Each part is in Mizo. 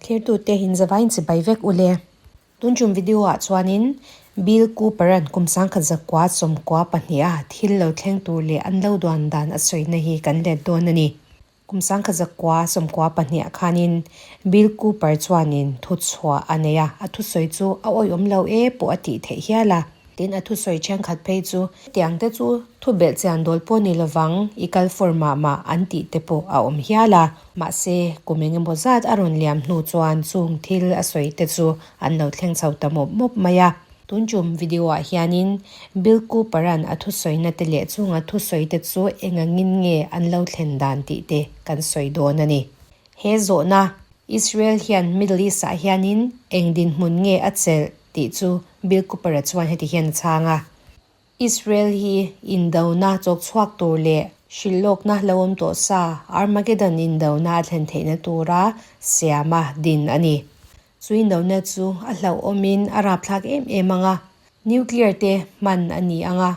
Thlirtute inzavain chibai vek u le. Tun tum video ah chuanin Bill Cooper-a'n kum 1992 a thil lo thleng tur leh an lo duan dan a sawina hi kan let dawn a ni. Kum 1992 ah khanin Bill Cooper chuanin thuchhuah a nei a, a thusawi chu a awihawm lo e pawh a tih theih hial a. Tin, a thusawi thenkhat phei chu tiang te chu thu belh chian dawl pawh ni lovang, i kal fawr mah mah an tih te pawh a awm hial a. Mahse, kum eng emaw zat a rawn liam hnu chuan chung thil a sawi te chu an lo thleng chho ta mawp mawp mai a. Tun tum video ah hianin Bill Cooper-a'n a thusawina te leh chunga thusawi te chu eng angin nge an lo thlen dan tih te kan sawi dawn a ni. He zawhna, Israel hian Middle East-ah hianin eng dinhmun nge a chelh tih chu Bill Cooper-a chuan heti hian a chhang a. Israel hi indona chawk chhuak tur leh hrilhlawkna lo awm tawh sa Armageddon indona a thlen theihna tura siama din a ni. Chu indona chu a hlauhawmin a rapthlak em em ang a, nuclear te hman a ni ang a,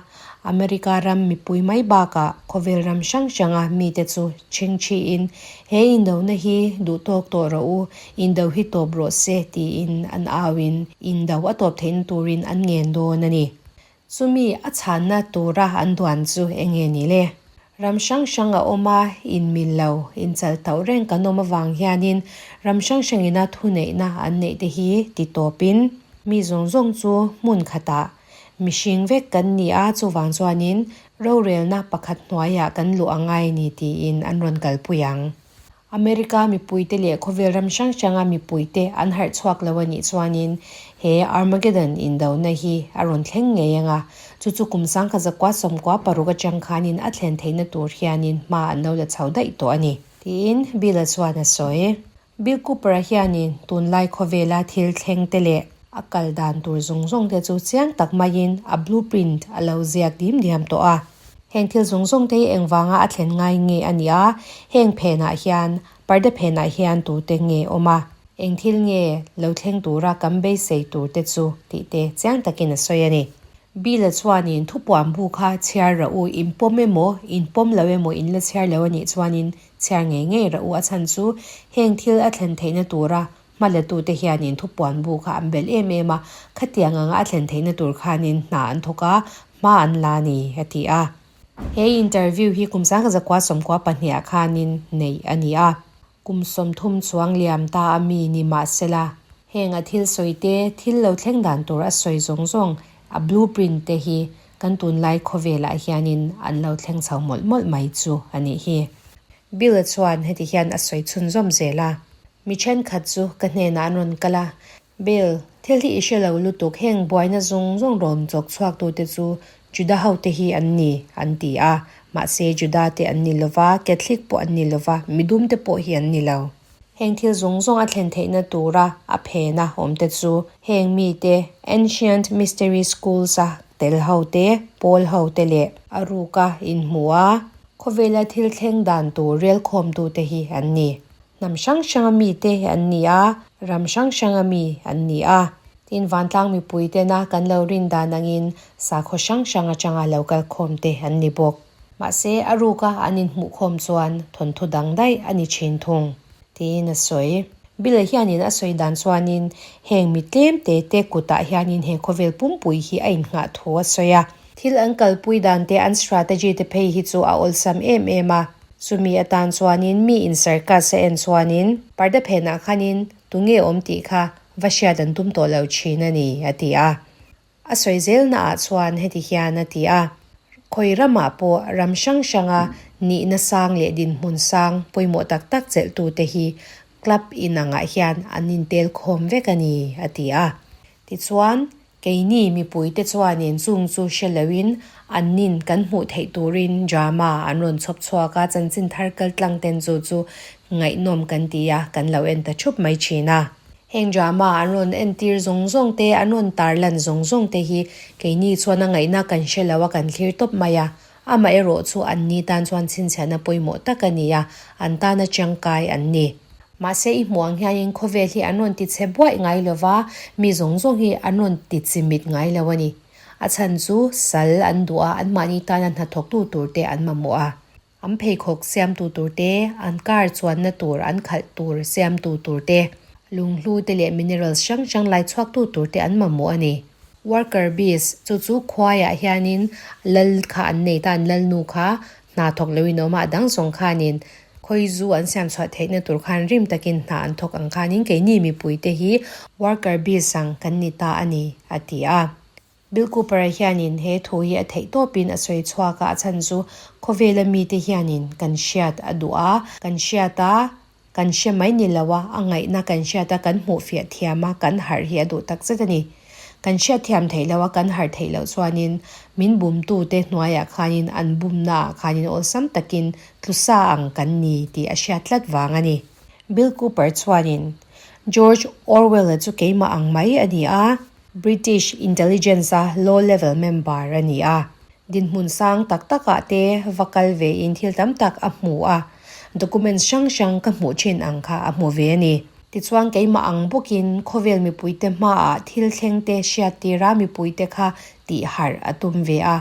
America ram mipui mai bakah khawvel ram hrang hranga mite chu chhingchhiin he indona hi duhtawk tawh rawh u, indo hi tawp rawh se tiin an auin indo a tawp theihna turin an ngen dawn a ni. Chumi a chhanna tura an duan chu eng nge ni le? Ram hrang hrang a awm a, inmil lo, inchalh tauh reng kan awm avang hianin ram hrang hrangina thuneihna an neih te hi ti tawpin mi zawng zawng chu hmun khatah mihring vek kan ni a, chuvang chuanin rorelna pakhat hnuaiah kan luh a ngai ni tiin an rawn kalpui ang. America mipuite leh khawvel ram hrang hranga mipuite an harh chhuak lo a nih chuanin he Armageddon indona hi a rawn thleng ngei ang a, chu chu kum 1996 atang khanin a thlen theihna tur hianin hma an lo la chho daih tawh a ni, tiin Bill-a chuan a sawi. Bill Cooper-a hianin tunlai khawvela thil thleng te leh a kal dan tur zawng zawng te chu chiang tak maiin a blueprint a lo ziak dim diam tawh a. Heng thil zawng zawng te hi engvanga a thlen ngai nge a nih a, heng phenah hian parda phenah hian tute nge awm a, eng thil nge lo thleng tura kan beisei tur te chu tih te chiang takin a sawi a ni. Bill-a chuanin thupuan bu kha chhiar rah u, in pawm emaw, in pawm lo emaw, in la chhiar lo a nih chuanin chhiar ngei ngei rah u, a chhan chu heng thil a thlen theihna tura Hmalatute hianin thupuan bu kha an belh em em a, khatiang anga a thlen theihna tur khanin hna an thawk a, hma an la a ni, a ti a. He interview hi kum 1992 ah khanin neih a ni a. Kum 30 chuang liam ta a mi ni mah sela, heng a thil sawi te, thil lo thleng dan tur a sawi zawng zawng, a blueprint te hi kan tunlai khawvelah hianin an lo thleng chho mawlh mawlh mai chu a nih hi. Bill-a chuan heti hian a sawi chhunzawm zel a. Mi thenkhat chu ka hnenah an rawn kal a, Bill, thil hi i hre lo lutuk, heng buaina zawng zawng rawn chawk chhuaktute chu Juda hote hi an ni, an ti a. Mahse, Juda te an ni lo va, Catholic pawh an ni lo va, midum te pawh hi an ni lo. Heng thil zawng zawng a thlen theihna tura a phena awmte chu heng mite Ancient Mystery Schools-a tel hote, pawl hote leh a ruka inhmu a, khawvela thil thleng dan tur relkhawmtute hi an ni. Hnam hrang hranga mite an ni a, ram hrang hranga mi an ni a. Tin, vantlang mipui tena kan lo rin dan angin sakhaw hrang hrang atanga lo kal khawmte an ni bawk. Mahse, a ruka an inhmuhkhawm chuan thawnthu dang daih a ni thin thung, tiin a sawi. Bill-a hianin a sawi dan chuanin heng mi tlem te te kutah hianin he khawvel pumpui hi a innghah thu a sawi a. Thil an kalpui dan te an strategy te phei hi chu a awlsam em em a. Chumi atan chuanin mi in circus a en chuanin parda phenah khanin tunge awm tih kha va hriat an tum tawh lo thin a ni, a ti a. A sawi zelnaah chuan heti hian a ti a, Khawi ramah pawh ram hrang hranga nihna sang leh dinhmun sang pawimawh tak tak chelhtute hi club inangah hian an intel khawm vek a ni, a ti a. Tichuan, Keini mipuite chuanin chung chu hre loin annin kan hmuh theih turin drama an rawn chhawp chhuak a, chanchin thar kal tlang ten chu chu ngaihnawm kan ti a, kan lo en ta thup mai thin a. Heng drama an rawn entir zawng zawng te, an rawn tarlan zawng zawng te hi keini chuan a ngaihna kan hre lo a, kan thlir tawp mai a. Amaherawh chu anni tan chuan chhinchhiahna pawimawh tak a ni a, an tana tangkai an ni. Mahse i hmuh ang hianin khawvel hi an rawn ti chhe buaih ngai lo va, mi zawng zawng hi an rawn ti chimit ngai lo a ni. A chhan chu sal an duh a, anmahni tana hnathawktu tur te an mamawh a. An pheikhawk siamtu tur te, an car chuanna tur an khalh tur siamtu tur te, lunghlu te leh minerals hrang hrang lai chhuaktu tur te an mamawh a ni. Worker bees, chu chu khuaiah hianin lal kha an nei ta, an lalnu kha hna thawk loin a awm a, a dang zawng khanin khawi zu an siam chhuah theihna tur khan rim takin hna an thawk ang khanin keini mipuite hi worker bees ang kan ni ta a ni, a ti a. Bill Cooper-a hianin he thu hi a theih tawpin a sawi chhuak a, a chhan chu khawvela mite hianin kan hriat a duh a, kan hriat a, kan hre mai ni lo a, a ngaihna kan hriat a, kan hmuh fiah thiam a, kan harh hi a duh tak zet a ni. Kan hriat thiam theih loh a, kan harh theih loh chuanin min bumtute hnuaiah khanin an bumnaah khanin awlsam takin tlusa ang kan ni tih a hriat tlat vang a ni. Bill Cooper chuanin George Orwell-a chu keimah ang mai a ni a, British Intelligence-a low level member a ni a. Dinhmun sang tak takah te va kal vein thil tam tak a hmu a, documents hrang hrang ka hmuh thin ang kha a hmu ve a ni. Tichuan keimah ang bawkin khawvel mipuite hmaah thil thlengte hriattira mipuite kha tih harh a tum ve a.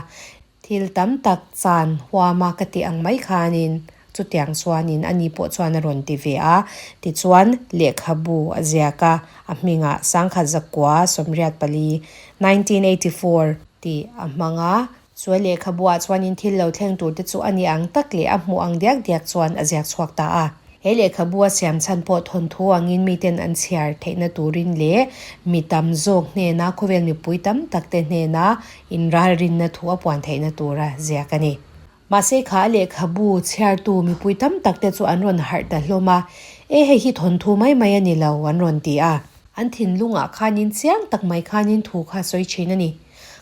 Thil tam tak chan huama ka tih ang mai khanin chutiang chuanin ani pawh chuan a rawn ti ve a. Tichuan, lehkhabu a ziak a, a hmingah 1984, 1984, tih a hmang a. Chu a lehkhabuah chuanin thil lo thleng tur te chu a ni ang tak leh a hmuh ang diak diak chuan a ziak chhuak ta a. He lehkhabu a siam chhan pawh thawnthu angin miten an chhiar theihna turin leh mi tam zawk hnena khawvel mipui tam takte hnena inralrinna thu a puan theihna tura ziak a ni. Mahse kha a lehkhabu chhiartu mipui tam takte chu an rawn harh ta hlawm a, E hei hi thawnthu mai mai a ni lo an rawn ti a. An thinlungah khanin chiang tak mai khanin thu kha sawi thin a ni.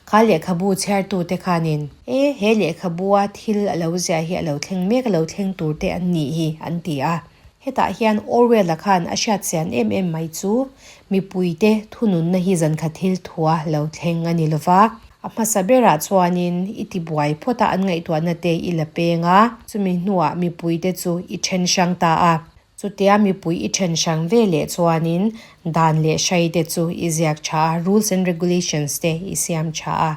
Kha lehkhabu chhiartute khanin, E, he lehkhabua thil a lo ziah hi a lo thleng mek a lo thleng tur te an nih hi, an ti a. Hetah hian Orwell-a khan a hriat chian em em mai chu mipuite thununna hi zankhat thil thua lo thleng a ni lova. A hmasa berah chuanin i ti buai phawt a, an ngaihtuahna te i la peng a, chumi hnuah mipuite chu i then hrang ta a. Chutia mipui i then hrang ve leh chuanin dan leh hrai te chu i ziak tha a, rules and regulations te i siam tha a,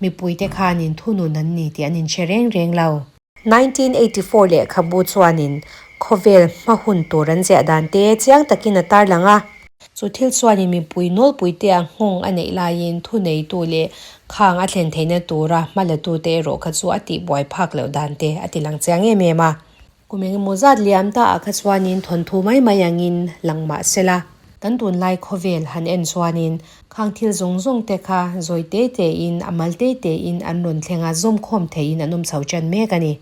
mipuite khanin thunun an ni tih an inhre reng reng lo. 1984 lehkhabu chuanin khawvel hma hun tur an ziah dan te chiang takin a tarlang a. Chu thil chuanin mipui nawlpui te a nghawng a neih laiin thuneitu leh khang a thlen theihna tura hma latute erawh kha chu a tihbuai phak loh dan te a ti lang chiang em em a. Kum engemaw zat liam ta ah kha chuanin thawnthu mai mai angin lang mah sela. Kan tunlai khawvel han en chuanin khang thil zawng zawng te kha zawi te te in a mal te te in an rawn thleng a zawmkhawm theiin an awm chho ṭan mek a ni.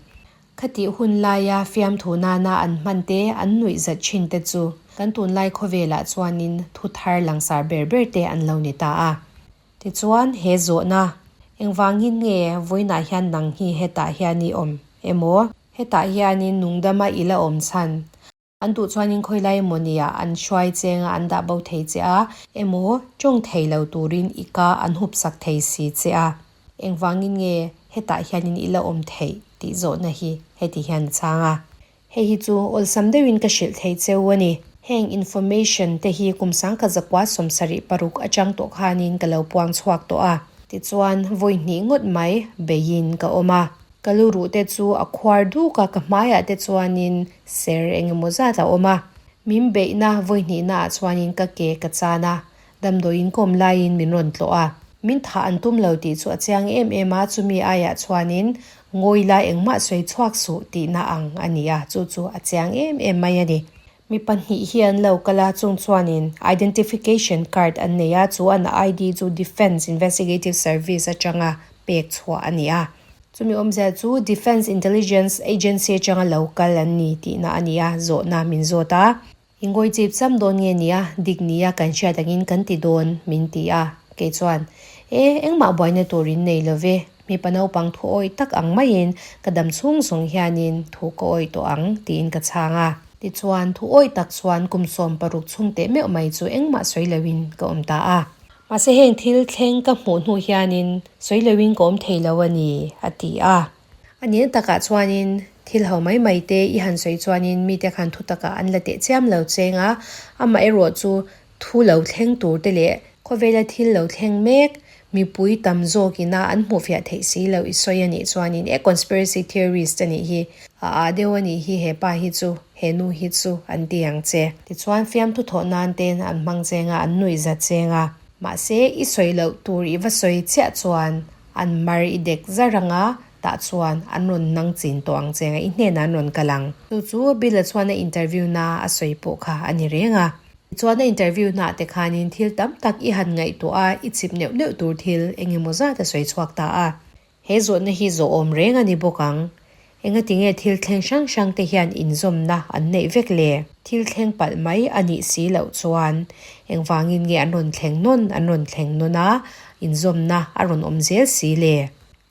Khatih hun laia fiamthu nana an hman te an nuih zat thin te chu kan tunlai khawvelah chuanin thu thar langsar ber ber te an lo ni ta a. Tichuan, he zawhna, Engvangin nge vawiinah hian nang hi hetah hian i awm emaw? Hetah hianin nungdama i la awm chhan. An duh chuanin khawilai emaw nia an hruai chenga an dah bo thei che a, emaw tawng thei lo turin i ka an hup sak thei si che a. Engvangin nge hetah hianin i la awm theih tih zawhna hi heti hian a chhang a. Hei hi chu awlsam deuhin ka hrilh thei cheu a ni. Heng information te hi kum 1976 atang tawh khanin ka lo puang chhuak tawh a. Tichuan, vawi hnih ngawt mai beiin ka awm a. Ka lu ruh te chu a khuar duk a, ka hmaiah te chuanin ser eng emaw zat a awm a. Min beihna vawi hnihnaah chuanin ka ke ka chan a, Damdawiin kawm laiin min rawn tlawh a, min thah an tum lo tih chu a chiang em em a, chumi aiah chuanin ngawi la engmah sawi chhuak suh tihna ang a ni a, chu chu a chiang em em mai a ni. Mi pahnih hi an lo kal a, chung chuanin identification card an nei a, chu an ID chu Defence Investigative Service atanga pek chhuah a ni a. Chumi awmzia chu Defence Intelligence Agency atanga lo kal an ni tihna a ni a, zawhna min zawt a. I ngawi chip cham dawn nge nia, dik nia kan hriat angin kan ti dawn, min ti a. Kei chuan, E, engmah buaina tur in nei lo ve, mipa naupang thu awih tak ang maiin ka dam chhung zawng hianin thu ka awih tawh ang, tiin ka chhang a. Tichuan, thu awih tak chuan kum 16 chhung teh meuh mai chu engmah sawi loin ka awm ta a. Mahse heng thil thleng ka hmuh hnu hianin sawi loin ka awm thei lo a ni, a ti a. A nihna takah chuanin thil ho mai mai te i han sawi chuanin mite khan thu takah an la teh chiam lo cheng a, amaherawh chu thu lo thleng tur te leh khawvela thil lo thleng mek. Mipui tam zawk ina an hmuhfiah theih si loh i sawi a nih chuanin e conspiracy theorist a nih hi, a ah deuh a nih hi he pa hi chu, he nu hi chu an ti ang che. Tichuan fiamthu thawh nan ten an hmang cheng a, an nuih zat cheng a. Mahse i sawi loh tur i va sawi chiah chuan an mar i dek zar ang a, tah chuan an rawn nang chin tawh ang cheng a, i hnenah an rawn kal ang. Chu chu Bill-a chuan a interview na a sawi pawh kha a ni reng a. Tichuan a interview hnah te khanin thil tam tak i han ngaihtuah a, i chip neuh neuh tur thil eng emaw zat a sawi chhuak ta a. He zawhna hi zawhawm reng a ni bawk ang. Engati nge thil thleng hrang hrang te hian inzawmna an neih vek le? Thil thleng palh mai a nih si loh chuan engvangin nge an rawn thleng nawn an rawn thleng nawn a, inzawmna a rawn awm zel si le?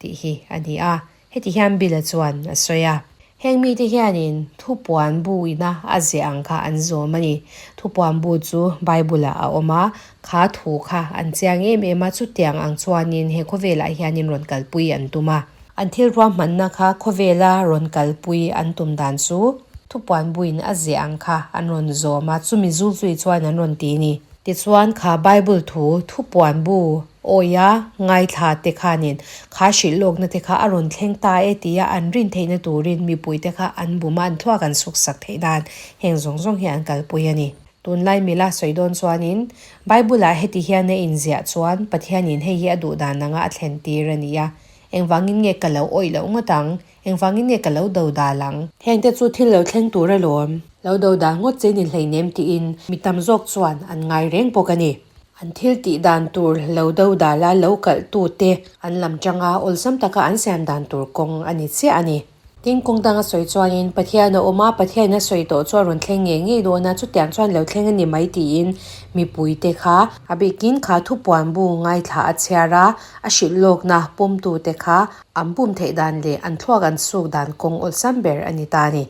tih hi a ni a. Heti hian Bill-a chuan a sawi a. Heng mite hianin thupuan bu ina a ziah ang kha an zawm a ni. Thupuan bu chu Bible-ah a awm a, kha thu kha an chiang em em a, chutiang ang chuanin he khawvelah hianin rawn kalpui an tum a. An thil ruahmanna kha khawvela rawn kalpui an tum dan chu thupuan buin a ziah ang kha an rawn zawm a, chumi zulzui chuan an rawn ti a ni. Tichuan kha Bible thu thupuan bu Awi a, ngaithla te khanin kha hrilh lawkna te kha a rawn thleng ta e tia an rin theihna turin mipui te kha an bum a, an thluak an suk sak theih nan heng zawng zawng hi an kalpui a ni. Tunlai mila sawi dawn chuanin Bible-ah heti hian a inziah chuan Pathianin hei hi a duh dan anga a thlen tir a ni a, engvangin nge ka lo awih loh ngawt ang, engvangin nge ka lo do dal ang? Hengte chu thil lo thleng tur alawm, lo do dal ngawt che ni hleinem tiin mi tam zawk chuan an ngai reng bawk a ni. An thil tih dan tur lo do dala lo kalh tute an lam tanga awlsam taka an siam dan tur kawng a ni chiah a ni. Tin, kawng danga sawi chuanin Pathian a awm a, Pathianin a sawi tawh chu a rawn thleng ngei ngei dawn a, chutiang chuan lo thleng a ni mai tiin mipuite kha a bikin kha thupuan bu ngaithla a chhiar a, a hrilh lawkna pawmtute kha an bum theih dan leh an thluak an suk dan kawng awlsam ber a ni ta a ni.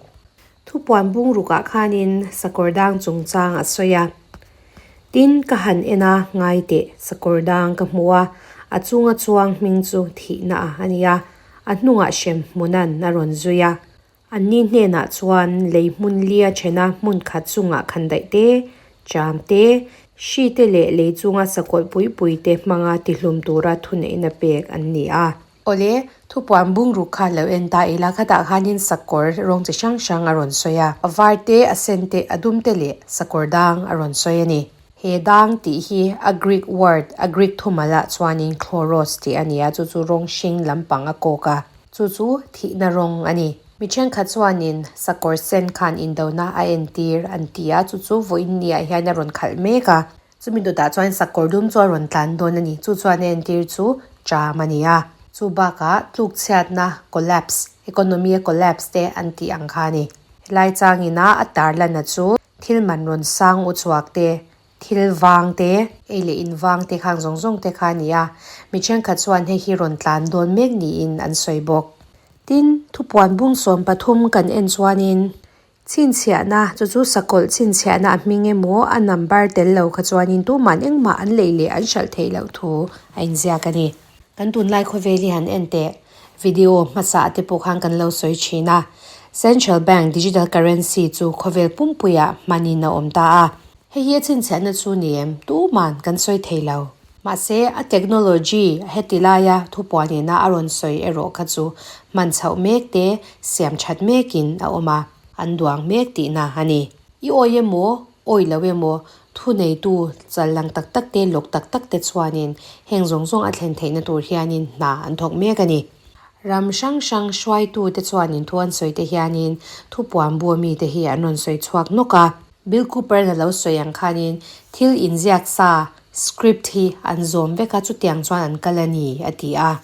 Thupuan bungrukah khanin sakawr dang chungchang a sawi a. Tin, ka han en a, ngai teh, sakawr dang ka hmu a, a chunga chuang hming chu thihna a a ni a, a hnungah hrem hmunan a rawn zui a. Anni hnenah chuan lei hmun lia thena hmun khat chungah khandaih te, cham te, hri te leh lei chunga sakawlh pui pui te hmanga tihlum tura thuneihna pek an ni a. Awle, thupuan bungruk kha lo en ta ila khatah khanin sakawr rawng chi hrang hrang a rawn sawi a, a var te, a sen te, a dum te leh sakawr dang a rawn sawi a ni. He dang tih hi a Greek word, a Greek thumalah chuanin chloros tih a ni a, chu chu rawng hring lampang a kawk a, chu chu thihna rawng a ni. Mi thenkhat chuanin sakawr sen khan indona a entir an ti a, chu chu vawiin niah hian a rawn khalh mek a. Chumi dawtah chuan sakawr dum chu a rawn tlan dawn a ni. Chu chuan a entir chu ṭam a ni a. Chu bakah tlukchhiatna, collapse, economy a collapse te an tih ang kha a ni. Helai changina a tarlanna chu thil man rawn sang u chhuak te, thil vang te, ei leh in vang te khang zawng zawng te kha a ni a. Mi thenkhat chuan hei hi rawn tlan dawn mek niin an sawi bawk. Tin, thupuan bung 13 kan en chuanin Chhinchhiahna, chu chu sakawlh chhinchhiahna a hming emaw a number tel lo kha chuanin tuman engmah an lei leh an hralh theih loh thu a inziak a ni. Kan tunlai khawvel hi han en teh, video hmasa te pawh khan kan lo sawi thin a, Central Bank Digital Currency chu khawvel pumpuiah hmanin a awm ta a. Hei hi a chhinchhiahna chu ni em? Tuman kan sawi thei lo. Mahse, a technology heti laia thupuanina a rawn sawi erawh kha chu hman chhoh mek te, siam that mekin a awm a, an duang mek tihna a ni. I awi emaw, awi lo emaw, thuneitu chal lang tak tak te, lawk tak tak te chuanin heng zawng zawng a thlen theihna tur hianin hna an thawk mek a ni. Ram hrang hrang hruaitute chuanin thu an sawi te hianin thupuan bu mite hi an rawn sawi chhuak nawk a. Bill Cooper-in a lo sawi ang khanin thil inziak sa, script, hi an zawm vek a, chutiang chuan an kal a ni, a ti a.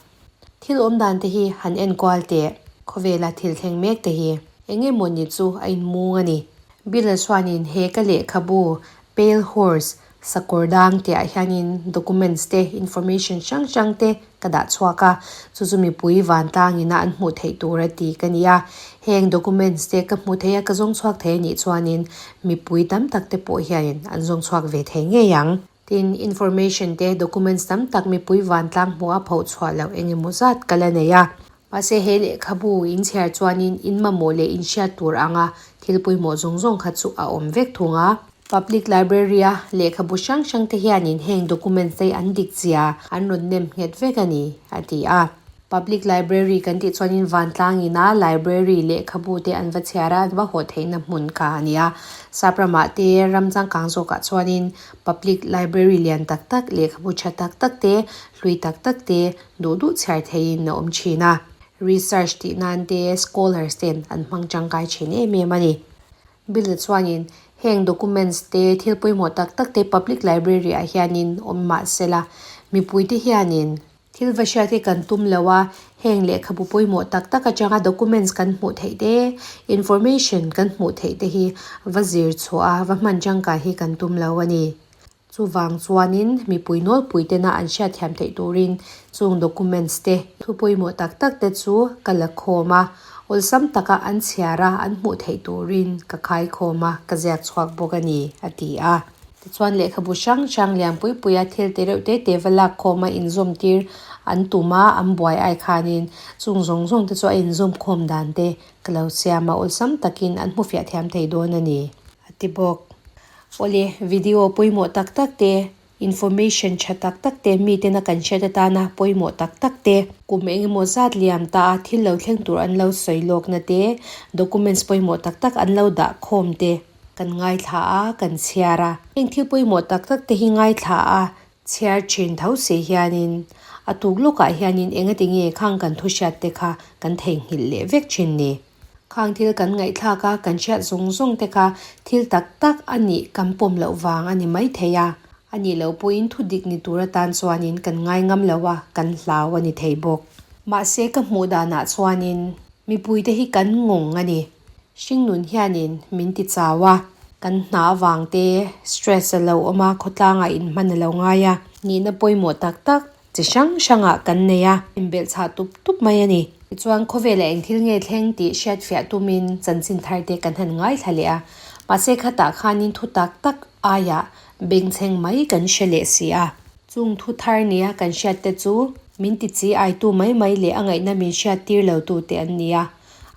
Thil awm dan te hi han enkual teh, khawvela thil thleng mek te hi. Eng emaw ni chu a inmung a ni. Bill-a chuanin he ka lehkhabu Pale Horse, Sakawr dang tihah hianin documents te, information hrang hrang te ka dah chhuak a, chu chu mipui vantlangina an hmuh theih tur a ti ka ni a. Heng documents te ka hmu thei a, ka zawng chhuak thei a nih chuanin mipui tam tak te pawh hianin an zawng chhuak ve thei ngei ang. Tin, information te, documents tam tak mipui vantlang hmuh a phoh chhuah loh eng emaw zat ka la nei a. Mahse he lehkhabu in chhiar chuanin in mamawh leh in hriat tur anga thil pawimawh zawng zawng kha chu a awm vek thung a. Public Library a lehkhabu hrang hrang te hianin heng documents te hi an dik zia an rawn nem nghet vek a ni, a ti a. Public Library kan tih chuanin vantlang ina library lehkhabu te an va chhiar a, an va haw theihna hmun kha a ni a. Sap ramah te ram changkang zawkah chuanin Public Library lian tak tak, lehkhabu tha tak tak te, hlui tak tak te duh duh chhiar theihin a awm thin a. Research tih nan te scholars ten an hmang tangkai thin em em a ni. Bill chuanin heng documents te thil pawimawh tak tak te public library ah hianin awm mah sela mipuite hianin thil va hriat hi kan tum lo a, heng lehkhabu pawimawh tak tak atanga documents kan hmuh theih te information kan hmuh theih te hi va zir chhuah a va hman tangkai hi kan tum lo a ni. Chuvang chuanin mipui nawlpui tena an hriatthiam theih turin chung documents te thu pawimawh tak tak te chu ka la khawm a, awlsam taka an chhiar a an hmuh theih turin ka khai khawm a, ka ziak chhuak bawk a ni, a ti a. Tichuan lehkhabu hrang hrang lian pui puia thil te reuh te te va lak khawm a inzawm tir an tum a, an buai ai khanin chung zawng zawng te chu a inzawm khawm dan te ka lo siam a, awlsam takin an hmu fiah thiam thei dawn a ni, a ti bawk. Awle, video pawimawh tak tak te, information tha tak tak te, miten a kan hriat atana pawimawh tak tak te, kum eng emaw zat liam ta a thil lo thleng tur an lo sawi lawkna te, documents pawimawh tak tak an lo dah khawm te kan ngaithla a, kan chhiar a. Heng thil pawimawh tak tak te hi ngaithla a, chhiar thin tho si hianin a tuk lawkah hianin engati nge khang kan thu hriat te kha kan theihnghilh leh vek thin ni. Khang thil kan ngaihthlak a, kan hriat zawng zawng te kha thil tak tak a nih kan pawm loh vang a ni maithei a. A nih loh pawhin thu dik ni tur atan chuanin kan ngai ngam lo a, kan hlau a ni thei bawk. Mahse ka hmuh danah chuanin mipuite hi kan ngawng a ni. Hringnun hianin min ti chau a, kan hna avang te stress a lo awm a, khawtlangah inhman a lo ngai a, nihna pawimawh tak tak Chi hrang hrangah kan nei a, inbelh chhah tup tup mai a ni. Tichuan, khawvelah eng thil nge thleng tih hriat fiah tumin chanchin thar te kan han ngaithla leh a. Mahse khatah khanin thu tak tak aiah bengchheng mai kan hre leh si a. Chung thu thar nia kan hriat te chu min ti chi aitu mai mai leh a ngaihna min hriat tir lo tu te an ni a.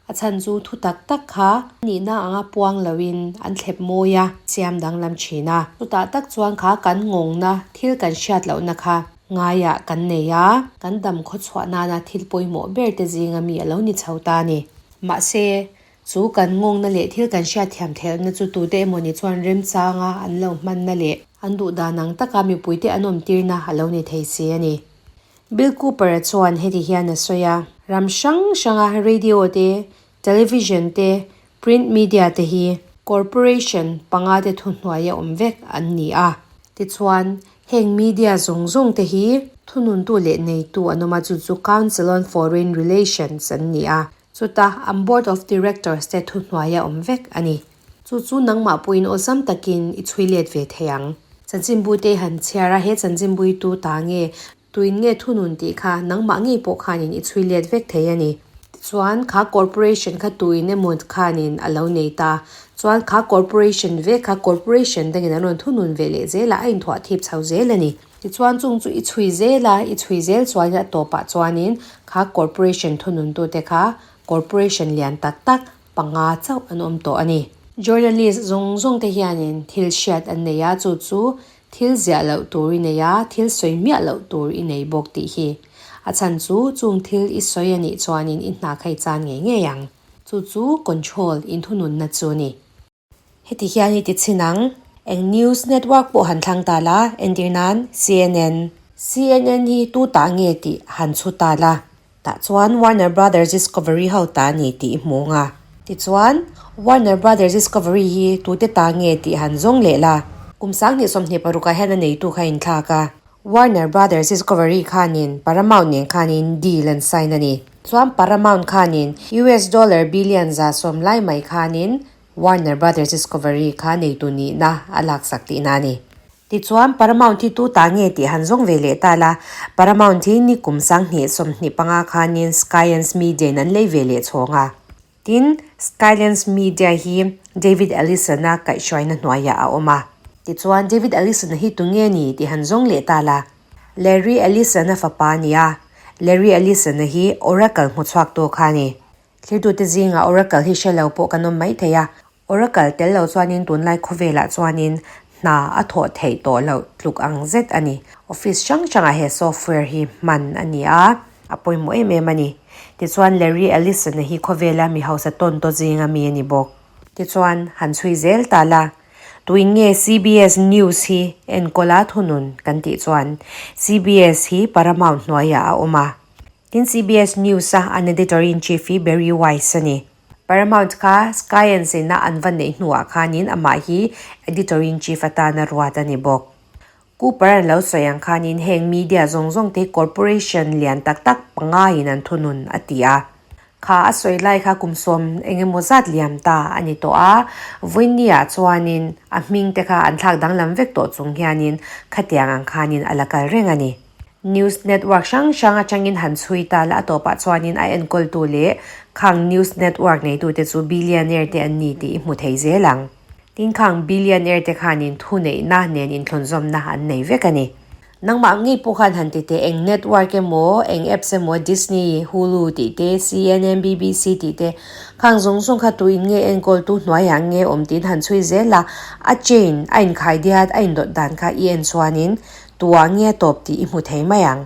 A chhan chu thu tak tak kha nihna anga puang loin an thlep mawi a, siam danglam thin a. Chutah tak chuan kha kan ngawngna thil kan hriat lohna kha ngaiah kan nei a, kan dam khawchhuah nana thil pawimawh ber te zinga mi a lo ni chho ta a ni. Mahse, chu kan ngawngna leh thil kan hriat thiam theihna chu tute emawni chuan remchanga an lo hmanna leh an duh dan ang taka mipuite an awmtirna a lo ni thei si a ni. Bill Cooper-a chuan heti hian a sawi a, Ram hrang hranga radio te, television te, print media te hi corporation panga te thuhnuaia awm vek an ni a. Tichuan, heng media zawng zawng te hi thununtu leh neitu an awm a, chu chu Council on Foreign Relations an ni a. Chuta an Board of Directors te thuhnuaia awm vek a ni. Chu chu nangmah pawhin awlsam takin i chhui let ve thei ang. Chanchinbu te han chhiar a, he chanchinbui tu ta nge, tuin nge thunun tih kha nangmah ngei pawh khanin i chhui let vek thei a ni. Tichuan, kha corporation kha tuin emaw khanin a lo nei ta. Chuan kha corporation vek kha corporation dangin an rawn thunun ve leh zel a, a inthuah thip chho zel a ni. Tichuan chung chu i chhui zel a, i chhui zel chuanin a tawpah chuanin kha corporation thununtute kha corporation lian tak tak panga chauh an awm tawh a ni. Journalist zawng zawng te hianin thil hriat an nei a, chu chu thil ziah loh tur i nei a, thil sawi miah loh tur i nei bawk tih hi. A chhan chu chung thil i sawi a nih chuanin i hna kha i chan ngei ngei ang. Chu chu control inthununna chu a ni. Heti hian i ti chhin ang. Eng news network pawh han thlang ta la, entir nan CNN. CNN hi tu tah nge tih han chhu ta la. Tah chuan Warner Brothers Discovery ho ta a ni tih i hmu ang a. Tichuan, Warner Brothers Discovery hi tute ta nge tih han zawng leh la. Kum 2026 ah hian a neitu kha a inthlak a. Warner Brothers Discovery khanin Paramount nen khanin deal an sign a ni. Chuan Paramount khanin US dollar billion 110 lai mai khanin Warner Brothers Discovery kha neitu nihna a laksak tihna a ni. Tichuan Paramount hi tu ta nge tih han zawng ve leh ta la, Paramount hi ni kum 2025 khanin Skydance Media in an lei ve leh chhawng a. Tin, Skylance Media hi David Ellison-a kaihhruaina hnuaiah a awm a. Tichuan, David Ellison-a hi tunge ni tih han zawng leh ta la. Larry Ellison-a fapa a ni a, Larry Ellison-a hi Oracle hmuchhuaktu kha a ni. Thlirtute zingah Oracle hi hre lo pawh kan awm maithei a. Oracle tel lo chuanin tunlai khawvelah chuanin hna a thawh theih tawh loh tluk ang zet a ni. Office hrang hrangah he software hi hman a ni a, a pawimawh em em a ni. Tichuan Larry Ellison-a hi khawvela mi hausa tawn taw zinga mi a ni bawk. Tichuan han chhui zel ta la, tuin nge CBS News hi enkawl a thunun kan tih chuan CBS hi Paramount hnuaiah a awm a. Tin CBS News-a an editor-in-chief hi Barry Weiss a ni. Paramount kha Science ina an va neih hnuah khanin amah hi Editor-in-Chief atana ruat a ni bawk. Cooper an lo sawi ang khanin heng media zawng zawng te hi corporation lian tak tak pangaiin an thunun a ti a. Kha a sawi lai kha kum sawm eng emaw zat liam ta a ni tawh a, vawinia chuanin a hming te kha an thlak danglam vek tawh chung hianin khatiang ang khanin a la kal reng a ni. News network hrang hrang atangin han chhui ta la a tawpah chuanin a enkawltu leh khang news network neitute chu billionaire te an ni tih i hmu thei zel ang. Tin khang billionaire te khanin thuneihna nen inthlunzawmna an nei vek a ni. Nangmah ngei pawh khan han ti teh eng network emaw, eng apps emaw Disney, Hulu tih te, CNN, BBC tih te khang zawng zawng kha tuin nge enkawltu hnuaiah nge awm tiin han chhui zel a, a chain a inkhai diat a indawt dan kha i en chuanin Tuah nge tawp tih i hmu thei mai ang.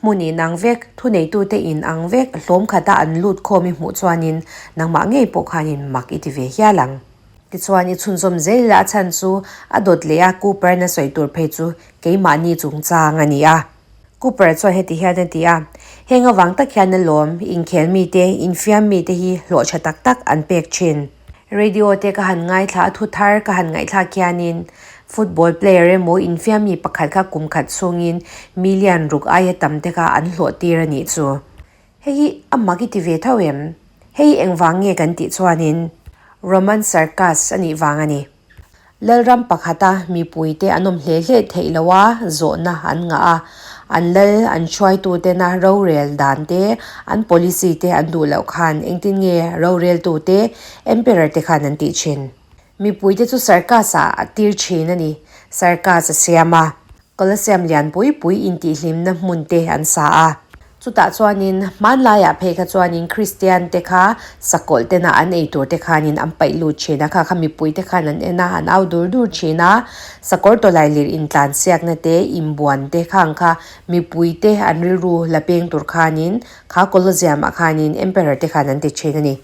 Hmun in ang vek, thuneitute in ang vek, hlawm khata an lut khawm i hmuh chuanin nangmah ngei pawh khanin mak i ti ve hial ang. Tichuan i chhunzawm zel ila a chhan chu a dawt leh a Cooper na sawi tur phei chu keimahni chungchang a ni a. Cooper chuan heti hian a ti a, Heng avang tak hian alawm inkhel mite, infiam mite hi hlawh tha tak tak an pek thin. Radio te ka han ngaithla a thu thar ka han ngaihthlak hianin football player emaw infiam mi pakhat kha kum khat chhungin million ruk aia tam te kha an hlawh tir a nih chu. Hei hi a mak i ti ve tho em? Hei hi engvang nge kan tih chuanin Roman Circus a nih vang a ni. Lalram pakhata mipuite an awm hle hle theih lo a, zawhna an ngah a. An lal, an hruaitutena rorel dan te, an policy te an duh loh khan engtin nge roreltute, emperor te khan an tih thin. Mipuite chu circus ah a tir thin a ni. Circus a siam a. Colosseum lian pui pui intihhlimna hmun te an sa a. Chutah chuanin hmanlaiah phei kha chuanin Kristian te kha sakawlh tena an ei tur te khanin an paih lut thin a, kha kha mipui te khan an en a, an au dur dur thin a. Sakawr tawlai lir intlan siakna te, inbuan te khang kha mipui te an rilru la peng tur khanin kha Colosseum ah khanin Emperor te khan an ti thin a ni.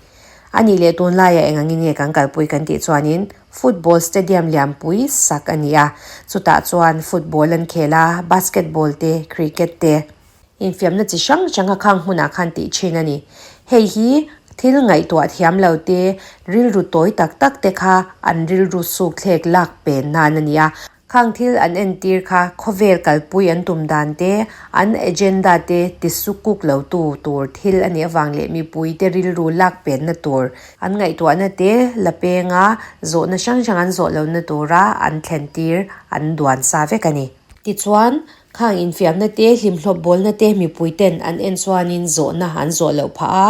A nih leh tunlaiah eng angin nge kan kalpui kan tih chuanin football stadium lianpui sak a ni a, chutah chuan football an khel a, basketball te, cricket te, infiamna chi hrang hrang a khang hmunah khan tih thin a ni. Hei hi thil ngaihtuah thiam lo te, rilru tawi tak tak te kha an rilru suk thlek lak pen nan a ni a, Khang thil an entir kha khawvel kalpui an tum dan te, an agenda te tisukuk lo tu tur thil a nih avang leh mipuite rilru lak penna tur an ngaihtuahna te la penga zawhna hrang hrang an zawh lohna tura an thlentir an duan sa vek a ni. Tichuan, khang infiamna te, hlimhlawp bawlna te mipuiten an en chuanin zawhna an zawh loh phah a,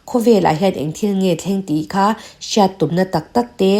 khawvelah hian eng thil nge thleng tih kha hriat tumna tak tak te,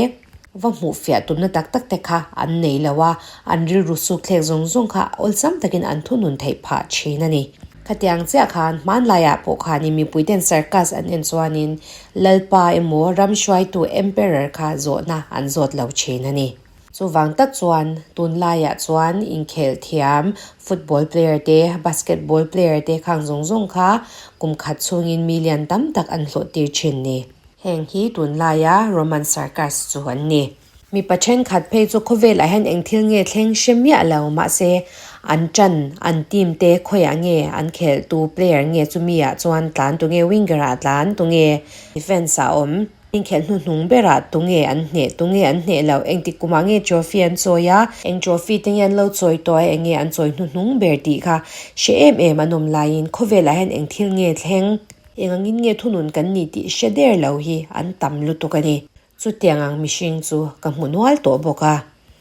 Va hmuh fiah tumna tak tak te kha an nei lo a, an rilru suk thlek zawng zawng kha awlsam takin an thunun theih phah thin a ni. Khatiang chiah khan hmanlaiah pawh khanin mipuiten circus an en chuanin Lalpa emaw ram hruaitu Emperor kha zawhna an zawt lo thin a ni. Chuvang tak chuan tunlaiah chuan inkhelh thiam football player te, basketball player te khang zawng zawng kha kum khat chhungin million tam tak an hlawh tir thin ni. Heng hi tunlaia Roman Circus chu an ni. Mipa thenkhat phei chu khawvelah hian eng thil nge thleng hre miah lo mahse an tan an team te khawiah nge an khelh tu player nge chumi ah chuan tlan tunge winger ah tlan tunge defence ah awm inkhelh hnuhnung berah tunge an hneh tunge an hneh loh engtik kumah nge trophy an chawi a eng trophy te nge an lo chawi tawh a enge an chawi hnuhnung ber tih kha hre em em an awm laiin khawvelah hian eng thil nge thleng Eng angin nge thunun kan ni tih hre der lo hi an tam lutuk a ni. Chutiang ang mihring chu ka hmu nual tawh bawk a.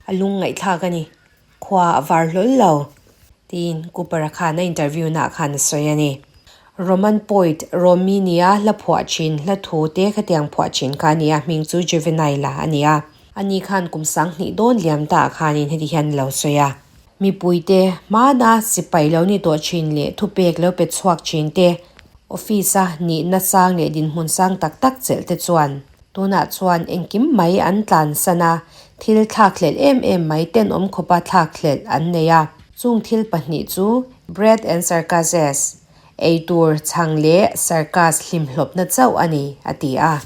A lung ngaihthlak a ni. Khua a var hlawl lo. Tiin Cooper-a khan a interview naah khan a sawi a ni. Roman poet Romini-a hla phuah thin hla thu te khatiang phuah thin kha a ni a, hming chu Juvenile-a a ni a. Ani khan kum 2000 dawn liam ta ah khanin heti hian a lo sawi a. Mipuite hmana sipai lo ni tawh thin leh thupek lo pe chhuak thin te, office-a nihna sang leh dinhmun sang tak tak chelh te chuan. Tunah chuan engkim mai an tlansan a, thil thlakhlelh em em mai tenawm khawpa thlakhlelh an nei a. Chung thil pahnih chu Bread and Circuses, eitur chhang leh circus hlimhlawpna chauh a ni, a ti a.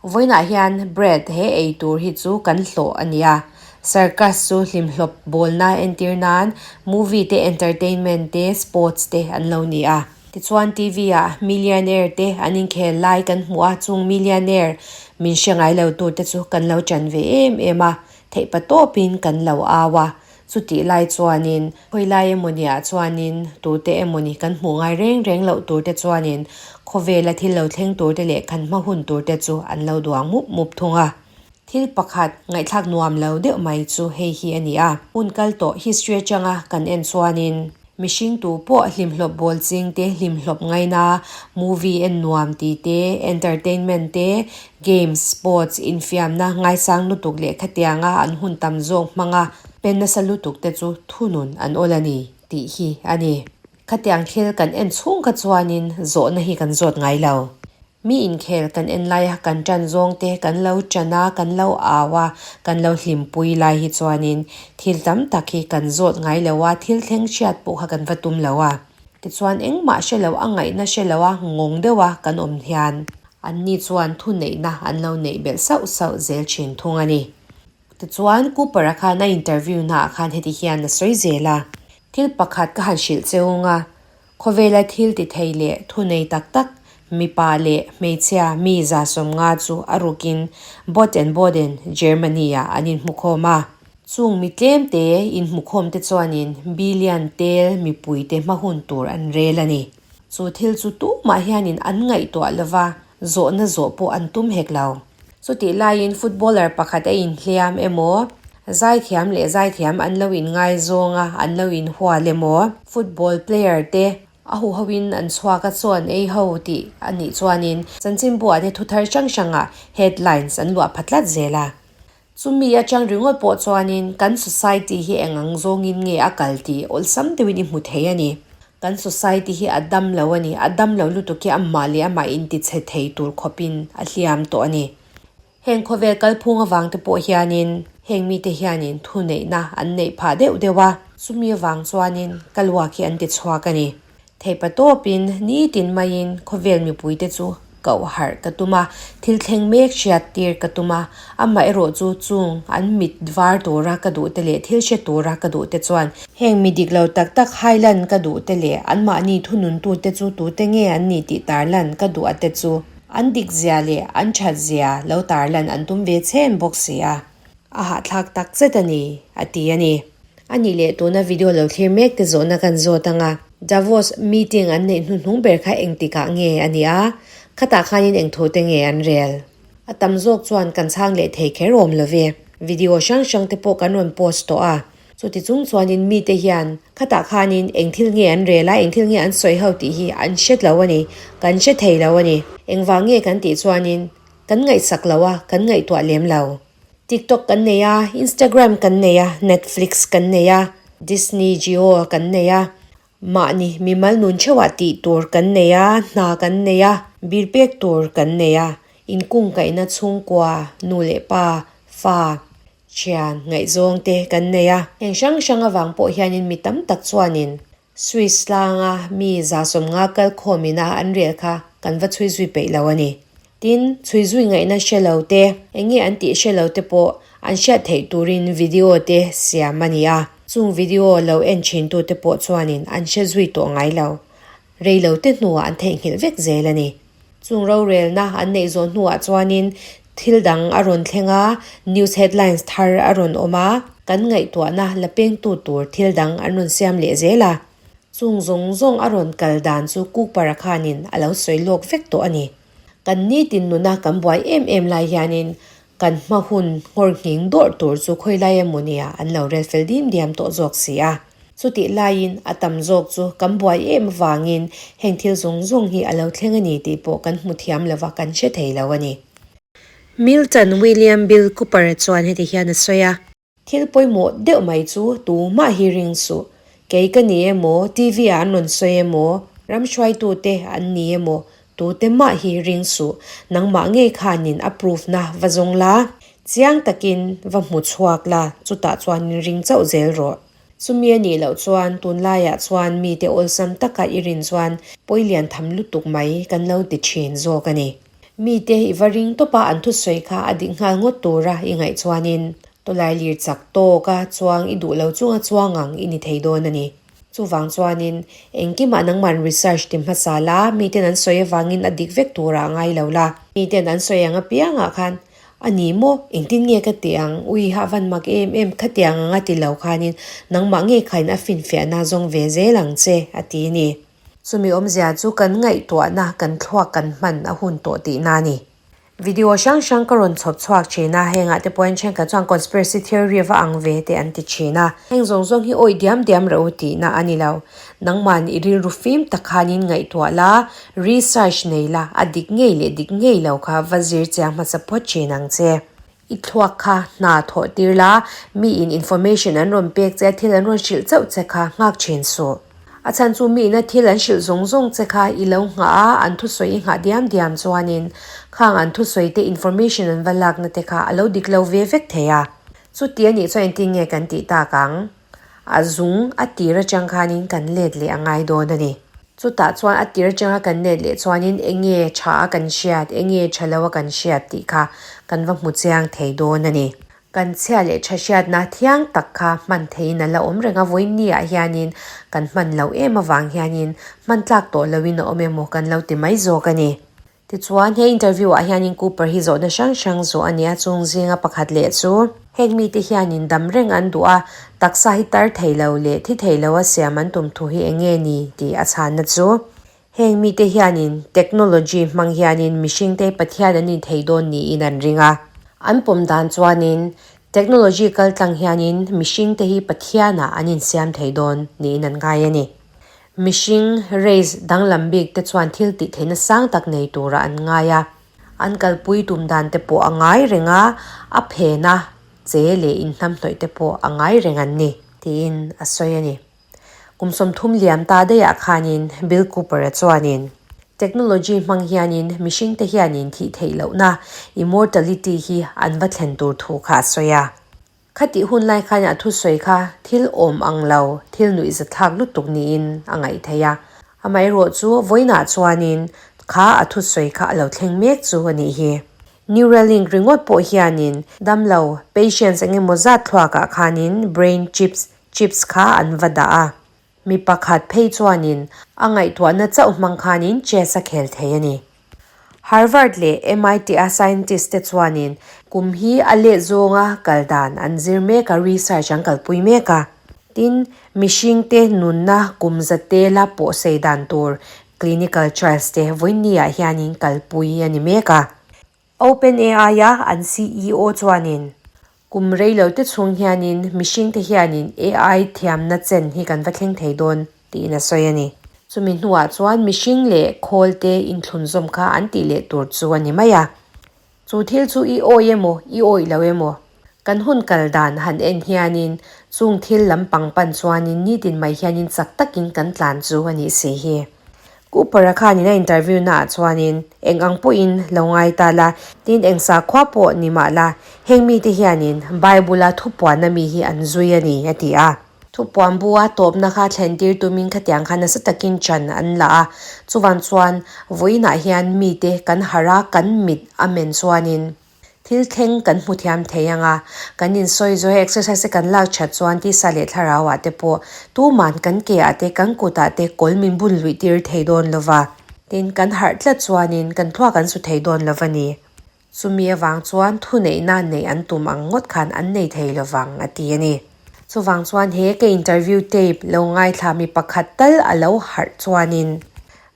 Vawiinah hian bread he ei tur hi chu kan hlawh a nia. Circus chu hlimhlawp bawlna entir nan movie te entertainment te sports te an lo ni a. Tichuan TV ah millionaire te an inkhel lai kan hmuh a, chung millionaire min hre ngai lo tur te chu kan lo chan ve em em a, theihpa tawpin kan lo au a. Chutih lai chuanin khawi lai emawni ah chuanin tute emawni kan hmuh ngai reng reng loh tur te chuanin khawvela thil lo thleng tur te leh kan hma hun tur te chu an lo duang mup mup thung a. Thil pakhat ngaihthlak nuam lo deuh mai chu hei hi a ni a. Hun kal tawh history atanga kan en chuanin mihring tu pawh hlimhlawp bawl ching te, hlimhlawp ngaina, movie en nuam tih te, entertainment te, games, sports, infiamna ngaisang lutuk leh khatianga an hun tam zawk hmanga pen nasa lutuk te chu thunun an awl a ni tih hi a ni. Khatiang thil kan en chhung kha chuanin zawhna hi kan zawt ngai lo. Mi inkhel kan en laia kan tan zawng te kan lo tan a, kan lo au a, kan lo hlimpui lai hi chuanin thil tam tak hi kan zawt ngai lo a, thil thleng hriat pawh kha kan va tum lo a. Tichuan engmah hre lo a ngaihna hre lo a ngawng deuh a kan awm hian anni chuan thuneihna an lo neih belh sauh sauh zel thin thung a ni. Tichuan Cooper-a khan a interview naah khan heti hian a sawi zel a, Thil pakhat ka han hrilh che ung a, khawvela thil ti thei leh thunei tak tak mipa leh hmeichhia mi 150 chu a rukin Bot and Boden, Germany-ah an inhmukhawm a. Chung mi tlemte inhmukhawm te chuanin billion tel mipuite hma hun tur an rel a ni. Chu thil chu tumah hianin an ngaihtuah lova, zawhna zawh pawh an tum hek lo. Chutih laiin footballer pakhat a inhliam emaw, zaithiam leh zaithiam an lo inngaizawng a, an lo inhual emaw, football player te a huhoin an chhuak a chuan ei ho tih a nih chuanin chanchinbuah te thuthar hrang hrangah headlines an luah pha tlat zel a. Chumi atang ringawt pawh chuanin kan society hi eng ang zawngin nge a kal tih awlsam deuhin i hmu thei a ni. Kan society hi a dam lo a ni, a dam lo lutuk hi amah leh amah intichhe thei tur khawpin a hliam tawh a ni. Heng khawvel kalphung avang te pawh hianin heng mite hianin thuneihna an neih phah deuh deuh a, chumi avang chuanin ka luak hi an ti chhuak a ni. Theihpa tawpin nitin maiin khawvel mipuite chu koh harh ka tum a, thil thleng mek hriat tir ka tum a, amaherawh chu chung an mit var tura ka duh te leh thil hre tura ka duh te chuan heng mi dik lo tak tak hailan ka duh te leh anmahni thununtute chu tute nge an ni tih tarlan ka duh a te chu an dik zia leh an that zia lo tarlan an tum ve chhen bawk si a, a hahthlak tak zet a ni, a ti a ni. A nih leh tuna video lo thlir mek te zawhna kan zawt ang a. Davos meeting an neih hnuhnung ber kha engtikah nge a ni a, khatah khanin eng thu te nge an rel? A tam zawk chuan kan chhang leh thei kher awm lo ve. Video hrang hrang te pawh kan rawn post tawh a, chuti chung chuanin mite hian khatah khanin eng thil nge an rel a, eng thil nge an sawi ho tih hi an hre lo a ni, kan hre thei lo a ni. Engvang nge kan tih chuanin kan ngaihsak lo a, kan ngaihtuah lem lo. TikTok kan nei a, Instagram kan nei a, Netflix kan nei a, Disney Jio kan nei a, mahni mimal nun theuhah tih tur kan nei a, hna kan nei a, bir pek tur kan nei a, inkungkaihna chhungkua, nu leh pa, fa, thian, ngaihzawng te kan nei a. Heng hrang hrang avang pawh hianin mi tam tak chuanin Swiss tlanga mi 150 kal khawmin a an rel kha kan va chhui zui peih lo a ni. Tin, chhui zui ngaihna hre lo te, eng nge an tih hre lo te pawh an hriat theih turin video te siam a ni a. Chung video lo en thin tu te pawh chuanin an hre zui tawh ngai lo. Rei lo te hnuah an theihnghilh vek zel a ni. Chung rorelna an neih zawh hnuah chuanin thil dang a rawn thleng a, news headlines thar a rawn awm a, kan ngaihtuahna la pengtu tur thil dang an rawn siam leh zel a. Chung zawng zawng a rawn kal dan chu Cooper-a khanin a lo sawi lawk vek tawh a ni. Kan nitin nuna kan buai em em lai hianin kan hma hun nghawr nghing dawrh tur chu khawi lai emaw nia an lo rel fel dim diam tawh zawk si a. Chutih laiin a tam zawk chu kan buai em avangin heng thil zawng zawng hi a lo thleng a ni tih pawh kan hmu thiam lova kan hre thei lo a ni. Milton William Bill Cooper-a chuan heti hian a sawi a. Thil pawimawh deuh mai chu tumah hi ring suh. Kei ka ni emaw, TV ah an rawn sawi emaw, ram hruaitute an ni emaw, Tute mah hi ring suh, nangmah ngei khanin a proof na va zawng la, chiang takin va hmu chhuak la, chutah chuanin ring chauh zel rawh. Chumi a nih loh chuan tunlaiah chuan mite awlsam taka i rin chuan pawi lian tham lutuk mai kan lo ti thin zawk a ni. Mite i va ring tawp a an thusawi kha a dik nghal ngawt tura i ngaih chuanin tawlai lir chak tawka chuang i duh lo chunga chuang ang i ni thei dawn a ni. Chuvang chuanin engkimah nangman research ti hmasa la, miten an sawi avangin a dik vek turah a ngai lo la. Miten an sawi ang apiangah khan A ni maw? Engtin nge ka ti ang? Ui ha van mak em em, khatiang anga ti lo khanin nangmah ngei khain a finfiahna zawng ve zel ang che, a ti ni. Chumi awmzia chu kan ngaihtuahna, kan thluak kan hman a hun tawh tihna a ni. Video hrang hrang ka rawn chhawp chhuak thin a, hengah te pawhin thenkhat chuan conspiracy theory va ang ve te an ti thin a. Heng zawng zawng hi awih diam diam reuh tihna a ni lo. Nangman i rilru fim tak khanin ngaihtuah la, research nei la, a dik ngei leh dik ngei lo kha va zir chiang hmasa phawt thin ang che. I thluak kha hna thawh tir la, miin information an rawn pek che, thil an rawn hrilh chauh che kha nghak thin suh. A chhan chu miin a thil an hrilh zawng zawng che kha i lo nghah a, an thusawi i nghah diam diam chuanin khang an thusawi te information an va lakna te kha a lo dik lo ve vek thei a. Chuti a nih chuan engtin nge kan tih tak ang? A zung a tir atang khanin kan let leh a ngai dawn a ni. Chutah chuan a tir atanga kan let leh chuanin eng nge tha a kan hriat, eng nge tha lo a kan hriat tih kha kan va hmu chiang thei dawn a ni. Kan chhia leh tha hriatna thiang tak kha hman theiin a la awm reng a, vawiin ah hianin kan hman loh em avang hianin hman tlak tawh loin a awm emaw kan lo ti mai zawk a ni. Tichuan, he interview ah hianin Cooper hi zawhna hrang hrang zawh a ni a, chung zinga pakhat leh chu, Heng mite hianin dam reng an duh a, taksa hi tar thei lo leh thi thei lo a siam an tum thu hi eng nge ni tih a chhanna chu, Heng mite hianin technology hmang hianin mihringte Pathian an inthei dawn niin an ring a. An pawm dan chuanin technology kaltlang hianin mihringte hi Pathianah an insiam thei dawn niin an ngai a ni. Mihring, race, danglam bik te chuan thil tih theihna sang tak nei turah an ngai a. An kalpui tum dan te pawh a ngai reng a, a phena che leh inhnamhnawih te pawh a ngai reng an ni, tiin a sawi a ni. Kum 30 liam ta daihah khanin Bill Cooper-a chuanin, Technology hmang hianin mihringte hianin thih theih lohna, immortality, hi an va thlen tur thu kha a sawi a. Khatih hun lai khan a thusawi kha thil awm ang lo, thil nuihzathlak lutuk niin a ngaih theih a. Amaherawh chu vawiinah chuanin kha a thusawi kha a lo thleng mek chu a nih hi. Neuralink ringawt pawh hianin damlo, patients, eng emaw zat thluakah khanin brain chips, chips, kha an va dah a. Mi pakhat phei chuanin a ngaihtuahna chauh hmang khanin chess a khel thei a ni. Harvard leh MIT-a scientist te chuanin kum hi a leh zawnga kal dan an zir mek a, research an kalpui mek a. Tin, mihringte nunna kum zate la pawhsei dan tur clinical trials te vawiinniah hianin kalpui a ni mek a. OpenAI-a an CEO chuanin, Kum reilo te chhung hianin mihringte hianin AI thiamna chen hi kan va thleng thei dawn, tiin a sawi a ni. Chumi hnuah chuan mihring leh khawlte inthlunzawm kha an tih leh tur chu a ni mai a. Chu thil chu i awi emaw, i awih lo emaw? Kan hun kal dan han en hianin chung thil lampang pan chuanin nitin mai hianin chak takin kan tlan chu a nih si hi. Cooper-a khanin a interview naah chuanin eng ang pawhin lo ngai ta la, tin eng sakhua pawh ni mah la, heng mite hianin Bible-a thupuanna mi hi an zui a ni, a ti a. Thupuan bua tawpna kha thlentir tumin khatiang kha nasa takin chan an la a, chuvan chuan vawiinah hian mite kan harh a, kan mit a men chuanin Thil thleng kan hmu thiam thei ang a, kan insawi zawi exercise te kan lak that chuan tisa leh thlarau ah te pawh tuman kan ke ah te kan kut ah te kawl min bun luih tir thei dawn lo va, tin kan harh tlat chuanin kan thluak an su thei dawn lo va ni. Chumi avang chuan thuneihna neih an tum ang ngawt khan an nei thei lo vang a ti a ni. Chuvang chuan he ka interview tape lo ngaithla mi pakhat tal a lo harh chuanin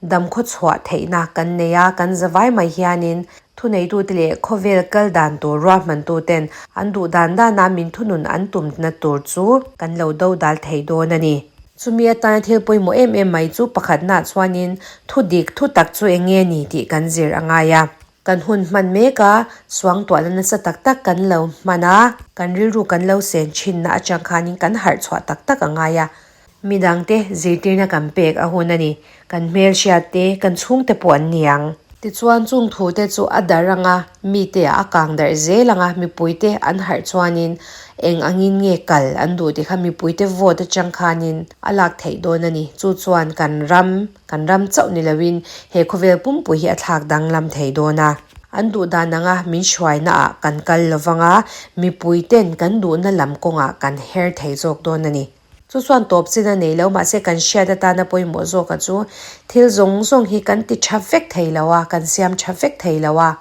Damkhaw chhuah theihna kan nei a, kan zavai mai hianin thuneitute leh khawvel kal dan tur ruahmantuten an duh dan dana min thunun an tumna tur chu kan lo do dal thei dawn a ni. Chumi atana thil pawimawh em em mai chu pakhatnaah chuanin thu dik thu tak chu eng nge ni tih kan zir a ngai a. Kan hun hman mek a, suangtuahna nasa tak tak kan lo hman a, kan rilru kan lo sen thinna atang khanin kan harh chhuah tak tak a ngai a. Midangte zirtirna kan pek a hun a ni. Kan hmelhriat te, kan chhungte pawh an ni ang. Tichuan chung thute chu a darh anga mite ah a kang darh zel anga mipuite an harh chuanin eng angin nge kal an duh tih kha mipuite vote atang khanin a lak theih dawn a ni. Chu chuan kan ram, kan ram chauh ni loin he khawvel pumpui hi a thlak danglam thei dawn a. An duh dan anga min hruaina ah kan kal lovanga mipuiten kan duhna lam kawngah kan her thei zawk dawn a ni. Chu chuan tawp chin a nei lo, mahse kan hriat atana pawimawh zawka chu thil zawng zawng hi kan ti tha vek thei lo a, kan siam tha vek thei lo a,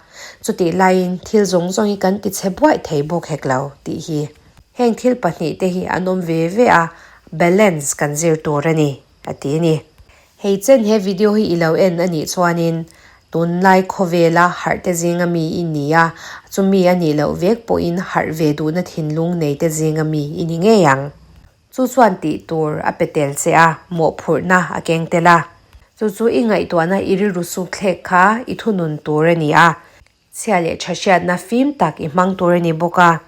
chutih laiin thil zawng zawng hi kan ti chhe buaih thei bawk hek lo tih hi. Heng thil pahnihte hi an awm ve ve a, balance kan zir tur a ni, a ti a ni. Hei chen he video hi i lo en a nih chuanin tunlai khawvela harh te zinga mi i ni a, chumi a nih loh vek pawhin harh ve duhna thinlung nei te zinga mi i ni ngei ang. Chu chuan tih tur a pe tel che a, mawhphurhna a keng tel a. Chu chu i ngaihtuahna i rilru sukthlek kha i thunun tur a ni a, Chhia leh tha hriatna fim tak i hmang tur a ni bawk a.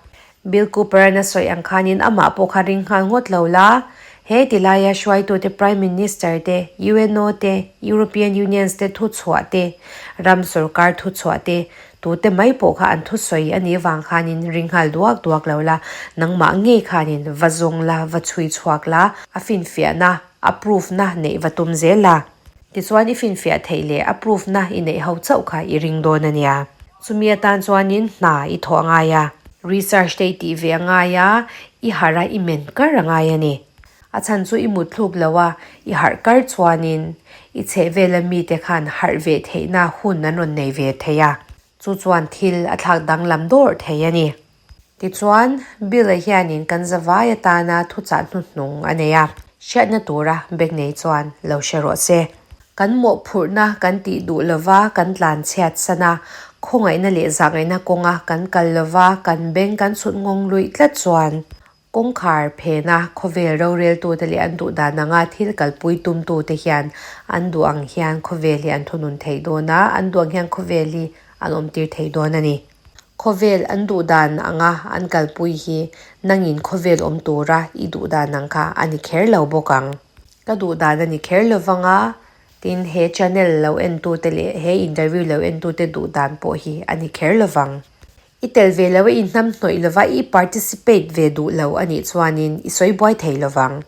Bill Cooper-a'n a sawi ang khanin amah pawh kha ring nghal ngawt lo la, he ti laia hruaitute Prime Minister te, UNO te, European Unions te thuchhuah te, ram sorkar thuchhuah te, tute mai pawh kha an thusawi a nih vang khanin ring nghal duak duak lo la, nangmah ngei khanin va zawng la, va chhui chhuak la, a finfiahna, a proof-na neih va tum zel la. Tichuan i finfiah theih leh a proof na i neih ho chauh kha i ring dawn a nia. Chumi atan chuanin hna i thawh a ngai a, research te i tih ve a ngai a, i harh a i men kar a ngai a ni. A chhan chu i mut thluk lo a, i harh kar chuanin i chhehvela mite khan harh ve theihna hun an rawn nei ve thei a, chu chuan thil a thlak danglam dawrh thei a ni. Tichuan, Bill-a hianin kan zavai atana thuchah hnuhnung a nei a, hriatna tura bag nei chuan lo hre rawh se. Kan mawhphurhna kan tih duh lova kan tlan chhiat san a, khawngaihna leh zahngaihna kawnga kan kal lova kan beng kan chhut nghawng luih tlat chuan kawngkhar phena khawvel roreltute leh an duh dan anga thil kalpui tumtute hian an duh ang hian khawvel hi an thunun thei dawn a, an duh ang hian khawvel hi an awmtir thei dawn a ni. Khawvel an duh dan anga an kalpui hi nangin khawvel awm tura i duh dan ang kha a ni kher lo bawk ang. Ka duh dan a ni kher lo vang a, tin he channel lo entute leh he interview lo entute duh dan pawh hi a ni kher lo vang. I tel ve lo a i hnamhnawih lova i participate ve duh lo a nih chuanin i sawi buai thei lo vang.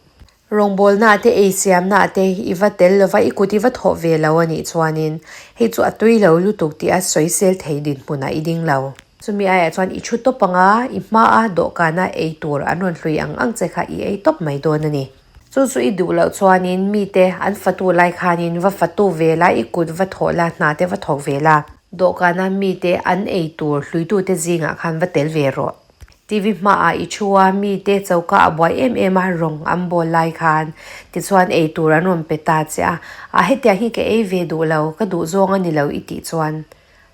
Rawngbawlna te ei siamna te i va tel lova i kut i va thawh ve lo a nih chuanin hei chu a tui lo lutuk tih a sawisel thei dinhmunah i ding lo. Chumi aiah chuan i thu tawp anga i hmaa dawhkana ei tur an rawn hlui ang ang che kha i ei tawp mai dawn a ni. Chu chu i duh loh chuanin mite an fatu lai khanin va fatu ve la, i kut va thawh la, hna te va thawk ve la. Dawhkana mite an ei tur hluitute zingah khan va tel ve rawh. TV hmaah i thu a, mite choka a buai em em a, rawng an bawl lai khan tichuan ei tur an rawn pe ta che a, a hetiang hi ka ei ve duh lo, ka duh zawng a ni lo i tih chuan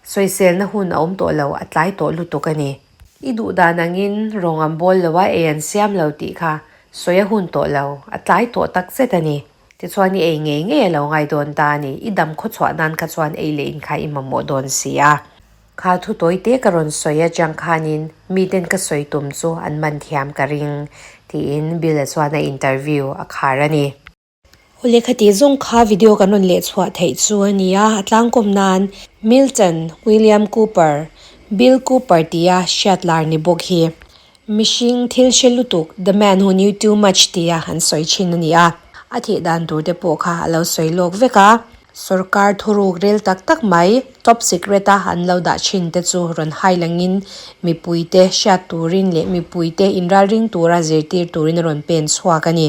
sawiselna hun a awm tawh lo, a tlai tawh lutuk a ni. I duh dan angin rawng an bawl lo a, ei an siam lo tih kha sawi a hun tawh lo, a tlai tawh tak zet a ni. Tichuan i ei ngei ngei a lo ngai dawn ta a ni, i dam khawchhuah nan kha chuan ei leh in kha i mamawh dawn si a. Kha thu tawite ka rawn sawi atang khanin miten ka sawi tum chu an man thiam ka ring, tiin Bill-a chuan a interview a khar a ni. Aw lehkha zawng kha video kan rawn leh chhuah theih chu a ni a, a tlangkawm nan Milton William Cooper, Bill Cooper tia hriat lar ni bawk hi. Mihring thil hre lutuk, the man who knew too much tia an sawi thin a ni a, a thih dan tur te pawh kha a lo sawi lawk vek a. Sorkar thuruk rel tak tak mai, top secret a an lo dah thin te chu rawn hai langin mipuite hriat turin leh mipuite inralring tura zirtir turin a rawn pen chhuak a ni.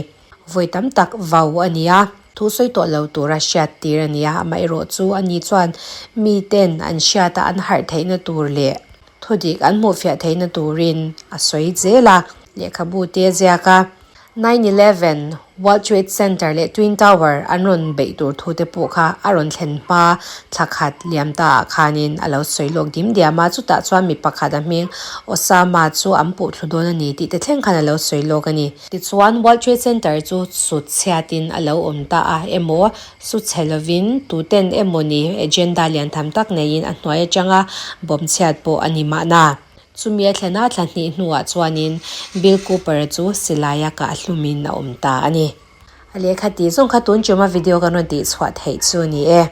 Vawi tam tak vau a ni a, thu sawi tawh lo tura hriat tir a ni a, amaherawh chu ani chuan miten an hriata an harh theihna tur leh Thudik an hmuhfiah theihna turin a sawi zel a, lehkhabu te a ziak a. 9/11 World Trade Center leh Twin Tower an rawn beih tur thu te pawh kha a rawn thlen hma thla khat liam ta ah khanin a lo sawi lawk dim diam a, chutah chuan mi pakhat a hming Osama chu an puh thlu dawn a ni tih te thleng khan a lo sawi lawk a ni. Tichuan World Trade Center chu sut chhiatin a lo awm ta a emaw Su chhe lovin tuten emawni agenda lian tham tak neiin a hnuai atanga bawm chhiat pawh a ni mahna. Chumi a thlena thla hnih hnuah chuanin Bill Cooper-a chu silaia kah hlumin a awm ta a ni. A lehkha tih zawng kha tun chuma video kan rawn tih chhuah theih chu a ni e.